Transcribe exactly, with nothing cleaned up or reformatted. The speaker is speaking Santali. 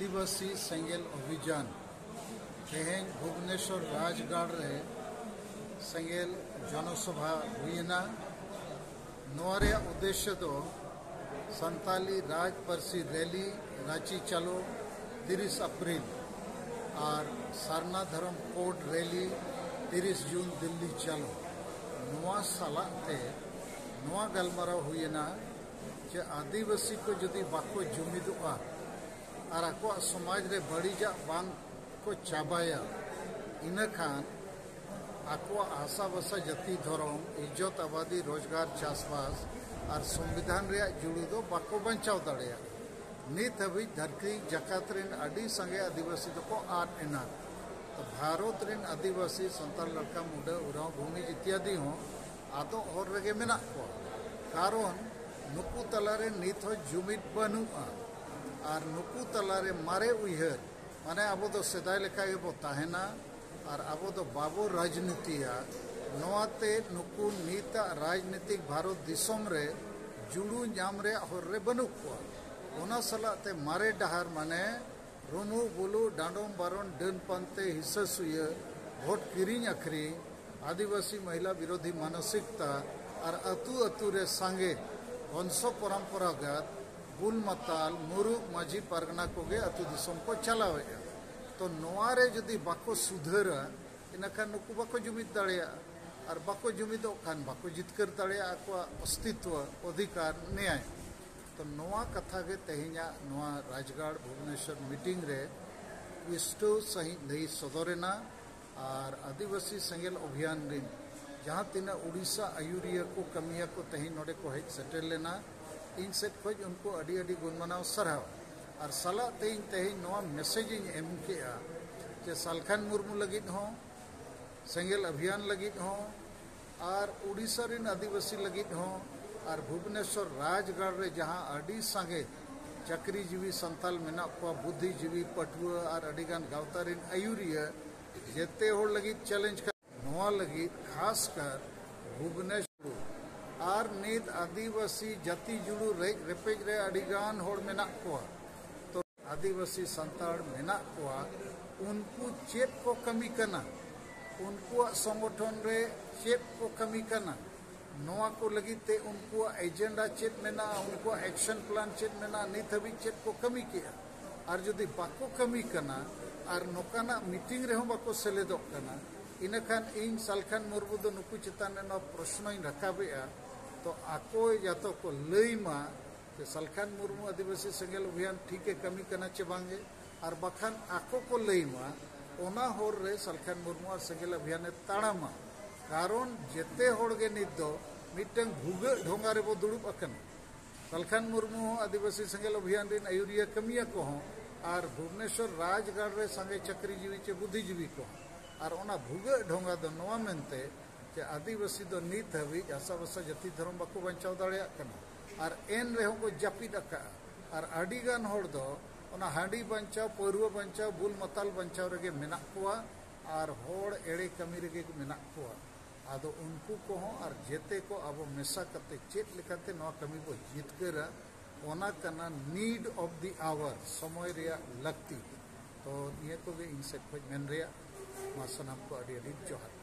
ᱟᱹᱫᱤᱵᱟᱹᱥᱤ ᱥᱮᱸᱜᱮᱞ ᱚᱵᱷᱤᱡᱟᱱ᱾ ᱛᱮᱦᱮᱧ ᱵᱷᱩᱵᱽᱱᱮᱥᱚᱨ ᱨᱟᱡᱽᱜᱟᱲ ᱨᱮ ᱥᱮᱸᱜᱮᱞ ᱡᱚᱱᱚᱥᱚᱵᱷᱟ ᱦᱩᱭᱮᱱᱟ᱾ ᱱᱚᱣᱟ ᱨᱮᱭᱟᱜ ᱩᱫᱽᱫᱮᱥᱭᱚ ᱫᱚ ᱥᱟᱱᱛᱟᱞᱤ ᱨᱟᱡᱽ ᱯᱟᱹᱨᱥᱤ ᱨᱮᱞᱤ ᱨᱟᱸᱪᱤ ᱪᱟᱞᱚ ᱛᱤᱨᱤᱥ ᱮᱯᱨᱤᱞ ᱟᱨ ᱥᱟᱨᱱᱟ ᱫᱷᱚᱨᱚᱢ ᱠᱳᱰ ᱨᱮᱞᱤ ᱛᱤᱨᱤᱥ ᱡᱩᱱ ᱫᱤᱞᱞᱤ ᱪᱟᱞᱚ, ᱱᱚᱣᱟ ᱥᱟᱞᱟᱜ ᱛᱮ ᱱᱚᱣᱟ ᱜᱟᱞᱢᱟᱨᱟᱣ ᱦᱩᱭᱮᱱᱟ ᱡᱮ ᱟᱹᱫᱤᱵᱟᱹᱥᱤ ᱠᱚ ᱡᱩᱫᱤ ᱵᱟᱠᱚ ᱡᱩᱢᱤᱫᱚᱜᱼᱟ ᱟᱨ ᱟᱠᱚᱣᱟᱜ ᱥᱚᱢᱟᱡᱽ ᱨᱮ ᱵᱟᱹᱲᱤᱡᱟᱜ ᱵᱟᱝ ᱠᱚ ᱪᱟᱵᱟᱭᱟ, ᱤᱱᱟᱹᱠᱷᱟᱱ ᱟᱠᱚᱣᱟᱜ ᱦᱟᱥᱟ ᱵᱷᱟᱥᱟ, ᱡᱟᱹᱛᱤ, ᱫᱷᱚᱨᱚᱢ, ᱤᱡᱽᱡᱚᱛ, ᱟᱵᱟᱫᱤ, ᱨᱳᱡᱽᱜᱟᱨ, ᱪᱟᱥᱵᱟᱥ ᱟᱨ ᱥᱚᱝᱵᱤᱫᱷᱟᱱ ᱨᱮᱭᱟᱜ ᱡᱩᱲᱩ ᱫᱚ ᱵᱟᱠᱚ ᱵᱟᱧᱪᱟᱣ ᱫᱟᱲᱮᱭᱟᱜᱼᱟ᱾ ᱱᱤᱛ ᱦᱟᱹᱵᱤᱡ ᱫᱷᱟᱹᱨᱛᱤ ᱡᱟᱠᱟᱛ ᱨᱮᱱ ᱟᱹᱰᱤ ᱥᱟᱸᱜᱮ ᱟᱹᱫᱤᱵᱟᱹᱥᱤ ᱫᱚᱠᱚ ᱟᱫ ᱮᱱᱟ᱾ ᱛᱚ ᱵᱷᱟᱨᱚᱛ ᱨᱮᱱ ᱟᱹᱫᱤᱵᱟᱹᱥᱤ ᱥᱟᱱᱛᱟᱲ, ᱞᱟᱲᱠᱟ, ᱢᱩᱰᱟᱹ, ᱩᱨᱟᱣ, ᱵᱷᱩᱢᱤᱡᱽ ᱤᱛᱭᱟᱫᱤ ᱦᱚᱸ ᱟᱫᱚᱜ ᱦᱚᱨ ᱨᱮᱜᱮ ᱢᱮᱱᱟᱜ ᱠᱚᱣᱟ᱾ ᱠᱟᱨᱚᱱ ᱱᱩᱠᱩ ᱛᱟᱞᱟᱨᱮ ᱱᱤᱛ ᱦᱚᱸ ᱡᱩᱢᱤᱫ ᱵᱟᱹᱱᱩᱜᱼᱟ ᱟᱨ ᱱᱩᱠᱩ ᱛᱟᱞᱟᱨᱮ ᱢᱟᱨᱮ ᱩᱭᱦᱟᱹᱨ, ᱢᱟᱱᱮ ᱟᱵᱚ ᱫᱚ ᱥᱮᱫᱟᱭ ᱞᱮᱠᱟ ᱜᱮᱵᱚ ᱛᱟᱦᱮᱱᱟ ᱟᱨ ᱟᱵᱚ ᱫᱚ ᱵᱟᱵᱚ ᱨᱟᱡᱽᱱᱤᱛᱤᱭᱟ᱾ ᱱᱚᱣᱟᱛᱮ ᱱᱩᱠᱩ ᱱᱤᱛᱟᱜ ᱨᱟᱡᱽᱱᱤᱛᱤᱠ ᱵᱷᱟᱨᱚᱛ ᱫᱤᱥᱚᱢ ᱨᱮ ᱡᱩᱲᱩ ᱧᱟᱢ ᱨᱮᱭᱟᱜ ᱦᱚᱨ ᱨᱮ ᱵᱟᱹᱱᱩᱜ ᱠᱚᱣᱟ᱾ ᱚᱱᱟ ᱥᱟᱞᱟᱜ ᱛᱮ ᱢᱟᱨᱮ ᱰᱟᱦᱟᱨ, ᱢᱟᱱᱮ ᱨᱩᱢᱩᱜ ᱵᱩᱞᱩᱜ, ᱰᱟᱸᱰᱚᱢ ᱵᱟᱨᱚᱱ, ᱰᱟᱹᱱ ᱯᱟᱱᱛᱮ, ᱦᱤᱥᱟᱹ ᱥᱩᱭᱟᱹ, ᱵᱷᱳᱴ ᱠᱤᱨᱤᱧ ᱟᱹᱠᱷᱨᱤᱧ, ᱟᱹᱫᱤᱵᱟᱹᱥᱤ ᱢᱚᱦᱤᱞᱟ ᱵᱤᱨᱳᱫᱷᱤ ᱢᱟᱱᱚᱥᱤᱠᱛᱟ ᱟᱨ ᱟᱹᱛᱩ ᱟᱹᱛᱩ ᱨᱮ ᱥᱟᱸᱜᱮ ᱵᱚᱝᱥᱚ ᱯᱚᱨᱚᱢᱯᱚᱨᱟᱜᱚᱛ ᱵᱩᱞ ᱢᱟᱛᱟᱞ, ᱢᱩᱨᱩᱠ, ᱢᱟᱹᱡᱷᱤ ᱯᱟᱨᱜᱟᱱᱟ ᱠᱚᱜᱮ ᱟᱹᱛᱩ ᱫᱤᱥᱚᱢ ᱠᱚ ᱪᱟᱞᱟᱣᱮᱫᱼᱟ᱾ ᱛᱚ ᱱᱚᱣᱟ ᱨᱮ ᱡᱩᱫᱤ ᱵᱟᱠᱚ ᱥᱩᱫᱷᱟᱹᱨᱟ, ᱤᱱᱟᱹᱠᱷᱟᱱ ᱱᱩᱠᱩ ᱵᱟᱠᱚ ᱡᱩᱢᱤᱫ ᱫᱟᱲᱮᱭᱟᱜᱼᱟ, ᱟᱨ ᱵᱟᱠᱚ ᱡᱩᱢᱤᱫᱚᱜ ᱠᱷᱟᱱ ᱵᱟᱠᱚ ᱡᱤᱛᱠᱟᱹᱨ ᱫᱟᱲᱮᱭᱟᱜᱼᱟ ᱟᱠᱚᱣᱟᱜ ᱚᱥᱛᱤᱛᱣᱚ, ᱚᱫᱷᱤᱠᱟᱨ, ᱱᱮᱭᱟᱭ᱾ ᱛᱚ ᱱᱚᱣᱟ ᱠᱟᱛᱷᱟ ᱜᱮ ᱛᱮᱦᱮᱧᱟᱜ ᱱᱚᱣᱟ ᱨᱟᱡᱽᱜᱟᱲ ᱵᱷᱩᱵᱽᱱᱮᱥᱚᱨ ᱢᱤᱴᱤᱝ ᱨᱮ ᱯᱩᱥᱴᱟᱹᱣ ᱥᱟᱺᱦᱤᱡ ᱞᱟᱹᱭ ᱥᱚᱫᱚᱨᱮᱱᱟ᱾ ᱟᱨ ᱟᱹᱫᱤᱵᱟᱹᱥᱤ ᱥᱮᱸᱜᱮᱞ ᱚᱵᱷᱤᱭᱟᱱ ᱨᱤᱱ ᱡᱟᱦᱟᱸ ᱛᱤᱱᱟᱹᱜ ᱩᱰᱤᱥᱟ ᱟᱹᱭᱩᱨᱤᱭᱟᱹ ᱠᱚ, ᱠᱟᱹᱢᱤᱭᱟᱹ ᱠᱚ ᱛᱮᱦᱮᱧ ᱱᱚᱰᱮ ᱠᱚ ᱦᱮᱡ ᱥᱮᱴᱮᱨ ᱞᱮᱱᱟ, ᱤᱧ ᱥᱮᱫ ᱠᱷᱚᱱ ᱩᱱᱠᱩ ᱟᱹᱰᱤ ᱟᱹᱰᱤ ᱜᱩᱱ ᱢᱟᱱᱟᱣ ᱥᱟᱨᱦᱟᱣ᱾ ᱟᱨ ᱥᱟᱞᱟᱜ ᱛᱮ ᱤᱧ ᱛᱮᱦᱮᱧ ᱱᱚᱣᱟ ᱢᱮᱥᱮᱡᱽ ᱤᱧ ᱮᱢ ᱠᱮᱜᱼᱟ ᱡᱮ ᱥᱟᱞᱠᱷᱟᱱ ᱢᱩᱨᱢᱩ ᱞᱟᱹᱜᱤᱫ ᱦᱚᱸ, ᱥᱮᱸᱜᱮᱞ ᱚᱵᱷᱤᱭᱟᱱ ᱞᱟᱹᱜᱤᱫ ᱦᱚᱸ, ᱟᱨ ᱩᱰᱤᱥᱟ ᱨᱤᱱ ᱟᱹᱫᱤᱵᱟᱹᱥᱤ ᱞᱟᱹᱜᱤᱫ ᱦᱚᱸ, ᱟᱨ ᱵᱷᱩᱵᱽᱱᱮᱥᱚᱨ ᱨᱟᱡᱽᱜᱟᱲ ᱨᱮ ᱡᱟᱦᱟᱸ ᱟᱹᱰᱤ ᱥᱟᱸᱜᱮ ᱪᱟᱹᱠᱨᱤᱡᱤᱵᱤ ᱥᱟᱱᱛᱟᱞ ᱢᱮᱱᱟᱜ ᱠᱚᱣᱟ, ᱵᱩᱫᱽᱫᱷᱤᱡᱤᱵᱤ, ᱯᱟᱹᱴᱷᱩᱣᱟᱹ ᱟᱨ ᱟᱹᱰᱤᱜᱟᱱ ᱜᱟᱶᱛᱟ ᱨᱤᱱ ᱟᱹᱭᱩᱨᱤᱭᱟᱹ, ᱡᱮᱛᱮ ᱦᱚᱲ ᱞᱟᱹᱜᱤᱫ ᱪᱮᱞᱮᱧᱡᱽ ᱠᱟᱱᱟ᱾ ᱱᱚᱣᱟ ᱞᱟᱹᱜᱤᱫ ᱠᱷᱟᱥ ᱠᱟᱨ ᱵᱷᱩᱵᱽᱱᱮᱥᱚᱨ ᱟᱨ ᱱᱤᱛ ᱟᱹᱫᱤᱵᱟᱹᱥᱤ ᱡᱟᱹᱛᱤ ᱡᱩᱲᱩ ᱨᱮᱡ ᱨᱮᱯᱮᱡ ᱨᱮ ᱟᱹᱰᱤᱜᱟᱱ ᱦᱚᱲ ᱢᱮᱱᱟᱜ ᱠᱚᱣᱟ᱾ ᱛᱚ ᱟᱹᱫᱤᱵᱟᱹᱥᱤ ᱥᱟᱱᱛᱟᱲ ᱢᱮᱱᱟᱜ ᱠᱚᱣᱟ, ᱩᱱᱠᱩ ᱪᱮᱫ ᱠᱚ ᱠᱟᱹᱢᱤ ᱠᱟᱱᱟ, ᱩᱱᱠᱩᱣᱟᱜ ᱥᱚᱝᱜᱚᱴᱷᱚᱱ ᱨᱮ ᱪᱮᱫ ᱠᱚ ᱠᱟᱹᱢᱤ ᱠᱟᱱᱟ, ᱱᱚᱣᱟ ᱠᱚ ᱞᱟᱹᱜᱤᱫ ᱛᱮ ᱩᱱᱠᱩᱣᱟᱜ ᱮᱡᱮᱱᱰᱟ ᱪᱮᱫ ᱢᱮᱱᱟᱜᱼᱟ, ᱩᱱᱠᱩᱣᱟᱜ ᱮᱠᱥᱚᱱ ᱯᱞᱟᱱ ᱪᱮᱫ ᱢᱮᱱᱟᱜᱼᱟ, ᱱᱤᱛ ᱦᱟᱹᱵᱤᱡ ᱪᱮᱫ ᱠᱚ ᱠᱟᱹᱢᱤ ᱠᱮᱜᱼᱟ᱾ ᱟᱨ ᱡᱩᱫᱤ ᱵᱟᱠᱚ ᱠᱟᱹᱢᱤ ᱠᱟᱱᱟ ᱟᱨ ᱱᱚᱝᱠᱟᱱᱟᱜ ᱢᱤᱴᱤᱝ ᱨᱮᱦᱚᱸ ᱵᱟᱠᱚ ᱥᱮᱞᱮᱫᱚᱜ ᱠᱟᱱᱟ, ᱤᱱᱟᱹᱠᱷᱟᱱ ᱤᱧ ᱥᱟᱞᱠᱷᱟᱱ ᱢᱩᱨᱢᱩ ᱫᱚ ᱱᱩᱠᱩ ᱪᱮᱛᱟᱱ ᱨᱮ ᱱᱚᱣᱟ ᱯᱨᱚᱥᱱᱚᱧ ᱨᱟᱠᱟᱵᱮᱜᱼᱟ᱾ ᱛᱚ ᱟᱠᱚ ᱡᱟᱛᱚ ᱠᱚ ᱞᱟᱹᱭ ᱢᱟ ᱡᱮ ᱥᱟᱞᱠᱷᱟᱱ ᱢᱩᱨᱢᱩ ᱟᱹᱫᱤᱵᱟᱹᱥᱤ ᱥᱮᱸᱜᱮᱞ ᱚᱵᱷᱤᱭᱟᱱ ᱴᱷᱤᱠᱮ ᱠᱟᱹᱢᱤ ᱠᱟᱱᱟ ᱪᱮ ᱵᱟᱝᱜᱮ, ᱟᱨ ᱵᱟᱠᱷᱟᱱ ᱟᱠᱚ ᱠᱚ ᱞᱟᱹᱭ ᱢᱟ ᱚᱱᱟ ᱦᱚᱨ ᱨᱮ ᱥᱟᱞᱠᱷᱟᱱ ᱢᱩᱨᱢᱩ ᱟᱨ ᱥᱮᱸᱜᱮᱞ ᱚᱵᱷᱤᱭᱟᱱᱮ ᱛᱟᱲᱟᱢᱟ᱾ ᱠᱟᱨᱚᱱ ᱡᱮᱛᱮ ᱦᱚᱲ ᱜᱮ ᱱᱤᱛ ᱫᱚ ᱢᱤᱫᱴᱟᱝ ᱵᱷᱩᱜᱟᱹᱜ ᱰᱷᱚᱸᱜᱟ ᱨᱮᱵᱚ ᱫᱩᱲᱩᱵ ᱟᱠᱟᱱᱟ᱾ ᱥᱟᱞᱠᱷᱟᱱ ᱢᱩᱨᱢᱩ ᱦᱚᱸ ᱟᱹᱫᱤᱵᱟᱹᱥᱤ ᱥᱮᱸᱜᱮᱞ ᱚᱵᱷᱤᱭᱟᱱ ᱨᱮᱱ ᱟᱹᱭᱩᱨᱤᱭᱟᱹ ᱠᱟᱹᱢᱤᱭᱟᱹ ᱠᱚᱦᱚᱸ, ᱟᱨ ᱵᱷᱩᱵᱽᱱᱮᱥᱚᱨ ᱨᱟᱡᱽᱜᱟᱲ ᱨᱮ ᱥᱟᱸᱜᱮ ᱪᱟᱹᱠᱨᱤᱡᱤᱵᱤ ᱪᱮ ᱵᱩᱫᱽᱫᱷᱤᱡᱤᱵᱤ ᱠᱚᱦᱚᱸ, ᱟᱨ ᱚᱱᱟ ᱵᱷᱩᱜᱟᱹᱜ ᱰᱷᱚᱸᱜᱟ ᱫᱚ ᱱᱚᱣᱟ ᱢᱮᱱᱛᱮ ᱡᱮ ᱟᱹᱫᱤᱵᱟᱹᱥᱤ ᱫᱚ ᱱᱤᱛ ᱦᱟᱹᱵᱤᱡ ᱦᱟᱥᱟᱵᱷᱟᱥᱟ ᱡᱟᱹᱛᱤ ᱫᱷᱚᱨᱚᱢ ᱵᱟᱠᱚ ᱵᱟᱧᱪᱟᱣ ᱫᱟᱲᱮᱭᱟᱜ ᱠᱟᱱᱟ, ᱟᱨ ᱮᱱ ᱨᱮᱦᱚᱸ ᱠᱚ ᱡᱟᱹᱯᱤᱫ ᱟᱠᱟᱫᱼᱟ᱾ ᱟᱨ ᱟᱹᱰᱤᱜᱟᱱ ᱦᱚᱲ ᱫᱚ ᱚᱱᱟ ᱦᱟᱺᱰᱤ ᱵᱟᱧᱪᱟᱣ, ᱯᱟᱹᱣᱨᱟᱹ ᱵᱟᱧᱪᱟᱣ, ᱵᱩᱞ ᱢᱟᱛᱟᱞ ᱵᱟᱧᱪᱟᱣ ᱨᱮᱜᱮ ᱢᱮᱱᱟᱜ ᱠᱚᱣᱟ, ᱟᱨ ᱦᱚᱲ ᱮᱲᱮ ᱠᱟᱹᱢᱤ ᱨᱮᱜᱮ ᱢᱮᱱᱟᱜ ᱠᱚᱣᱟ᱾ ᱟᱫᱚ ᱩᱱᱠᱩ ᱠᱚᱦᱚᱸ ᱟᱨ ᱡᱮᱛᱮ ᱠᱚ ᱟᱵᱚ ᱢᱮᱥᱟ ᱠᱟᱛᱮ ᱪᱮᱫ ᱞᱮᱠᱟᱛᱮ ᱱᱚᱣᱟ ᱠᱟᱹᱢᱤ ᱵᱚ ᱡᱤᱛᱠᱟᱹᱨᱟ, ᱚᱱᱟ ᱠᱟᱱᱟ need of the hour, ᱥᱚᱢᱚᱭ ᱨᱮᱭᱟᱜ ᱞᱟᱹᱠᱛᱤ᱾ ᱛᱚ ᱱᱤᱭᱟᱹ ᱠᱚᱜᱮ ᱤᱧ ᱥᱮᱫ ᱠᱷᱚᱱ ᱢᱮᱱ ᱨᱮᱭᱟᱜ᱾ ᱢᱟ ᱥᱟᱱᱟᱢ ᱠᱚ ᱟᱹᱰᱤ ᱟᱹᱰᱤ ᱡᱚᱦᱟᱨ᱾